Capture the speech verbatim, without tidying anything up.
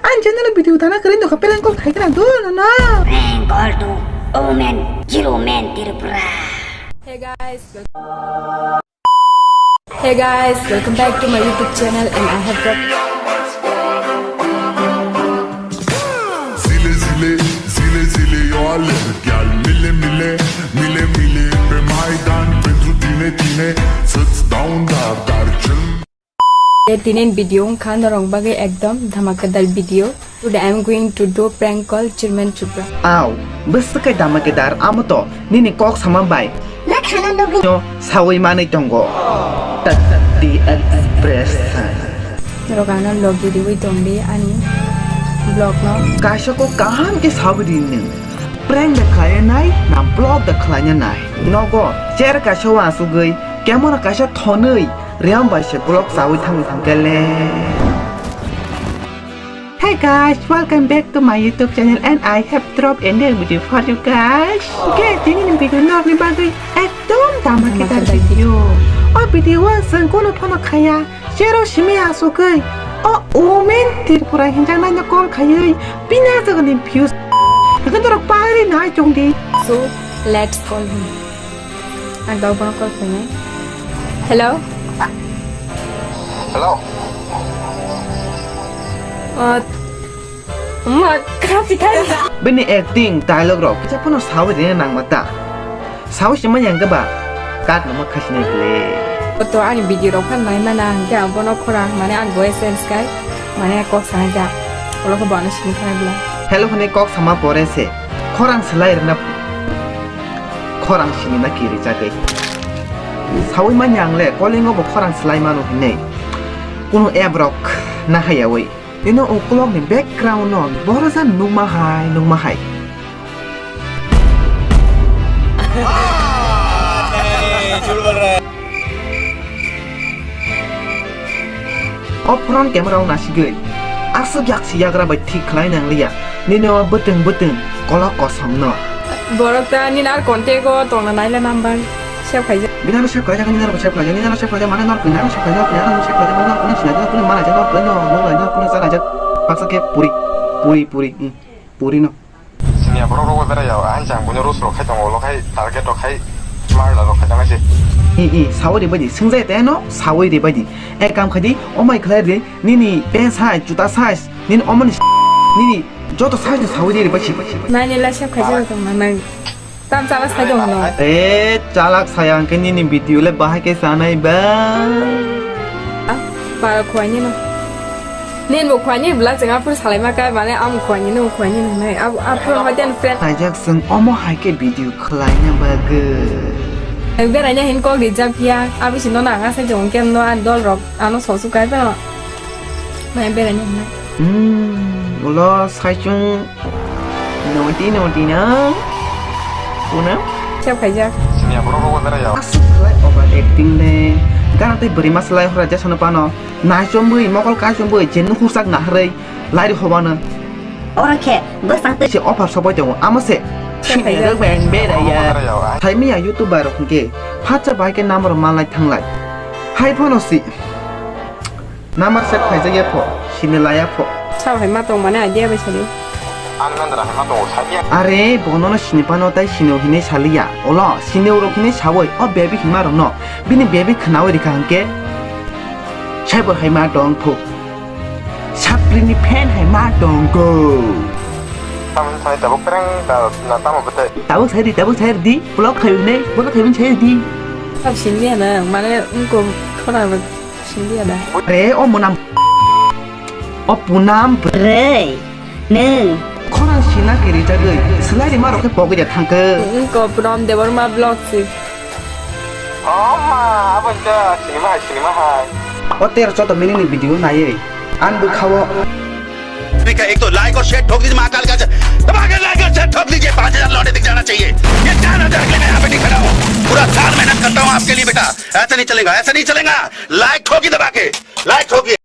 Ang channel o video tana kwrwi nokha prank call khai khna do no no. Prank call to women, zero man Tripura. Hey guys, wel- Hey guys, welcome back to my YouTube channel and I have got Zile zile, zile zile yo aler gel mile mile, mile mile be maydan bedru tine tine, sits down dar dar chil. Tinin video wngkha norok bagwi ekdom dhamakadar video. Today I am going to do prank call Chairman Tripura. Aw, bwswk khe dhamakadar, amo to nini kok sama bai. No sawi manwi tongo. Tati expression. Norok ano logi riwi tongdi ani vlog no. Kaisa kok kaham khe sawi ri nwng. Prank da khlai nai, na vlog da khlai nai. Nogo chair kaisa uansugwi, camera kaisa thonwi, rem bai se vlog sawi thangwi thangkhe le. Hey guys, welcome back to my YouTube channel and I have dropped a new video for you guys. Okay, tini ni video norni bagwi ekdom dhamakadar video. O video o chwng kono phano khaya, chero simi asugwi. O women Tripura hinjaknaino call khaywi bina jagani views. Hwnkhe norok pagri nai chongdi. So, let's call him. Ang daw bono call khainai. Hello? Hello? Uh, ma, kapi kai. Bini acting, dialogue rok kisa phano sawi rina nangma ta. Sawi sima yang khe ba kat no ma khasini ble. To ani video rok phan nai mana hwnkhe ang bono khorang mane ang voice sense kai mane kok sanai ja. Olo khe bono sini khanai bla. Hello hwnwi kok sama pore se. Khorang swlai rwna khorang sinima kirijagwi. Sawi manya ang le calling o bo khorang swlai mano hinwi. Kunu app rok nahayawi. Nino ukulok ni background no borosa nukma hai, nukma hai. O front camera o nasigwi aswk yak si yagra bai thik khlai nang liya. Nini o bwtwng bwtwng kolok kosom no. Borok ta nini ar contact o tongna naila number save khaijak. Bini ano save khlaijak, nini ano save khlaijak, nini ano save khlaijak, mane nor kwnwi ano save khlaijak, nor kwnwi ano save khlaijak, mane nor kwnwi sinajak, nor kwnwi no, nor kwnwi no, nor kwnwi no, nor kwnwi salajak. Baksa khe puri, puri, puri, hmm, puri no. Siniya borok rogo berai ya, ang jang buino rules rok khai tongo, ulo khai target rok khai marla rok khai tangma se. I, i, sawi ri baidi, swngjai teno, sawi ri baidi. Ek kam khaidi, omai khlai ri, nini pant size, juta size, nini omoni s-, nini joto size no sawi ri ri baisi. Nai ni la sep khaijak tong na nang. Tam chala sai tong no. E, chalak saya hwnkhe nini video le bahai khe sanai ba. Ah, para khwani no. Nin bo khwani bla chwng aphuru salai ma kai mane am khwani no khwani no nai. Ab-, aphuru ma den friend. Khaijak chwng omo hai khe video khlaina bagwi. Beraina hin kok rijak ya. Abi sino na nga sai jong ken no an dol rok ano sosu kai ba. Mai beraina hin. Hmm, ulo sai chung. Noti, noti na. Puna? Sep khaijak. Sini aborok rogo berai ya. Aswk khlai over acting le. Gana tei bwrwi ma slai hora jasano pano. Nai chombwi, mokol kai chombwi, je nukhursak naharwi, lairi hobano. Oro khe bwsang twi se offer sobai tongo, amo se. Sep khaijak. Sini rok beng berai ya. Berai ya. Thaimiya YouTuber rok hwnkhe, phatsa bai khe number malai thanglai. Hai phano si. Number save khaijak ya pho, sini laya pho. Sao hai ma tong mane idea bai sadi. Ang nandra hai ma tongo sadia. Are, bono no sini pano tai sini hinwi saliya. Olo, sini uro hinwi sawoi, o baby hinma rok no. Bini baby khnawi rikha hwnkhe. Saibo hai ma tong pho. Sapri ni fan hai ma tong go. Tamo sai tabuk pereng da na tamo bete. Tabuk sai di, tabuk sai di. Block khai ne, block khai sai di. Sab sini ya na, mane ungko khona. Sindi ada. Re, o munam. O punam. Re, neng. Khorang sina kiri jagwi, selai rima rok khe pogwi da thangkhe. Ko Prom Debbarma vlog si. O ma, abo ja, sinima hai, sinima hai. O ter joto mini ni video naiwi, an bwkhao. का एक तो लाइक और शेयर ठोक दीजिए महाकाल का, दबा के लाइक और शेयर ठोक दीजिए, पाँच हज़ार लौटे दिख जाना चाहिए। ये चार हज़ार के लिए मैं यहाँ पे नहीं खड़ा हूँ, पूरा साल मेहनत करता हूँ आपके लिए बेटा। ऐसा नहीं चलेगा, ऐसा नहीं चलेगा। लाइक ठोकी दबा के, लाइक ठोकी।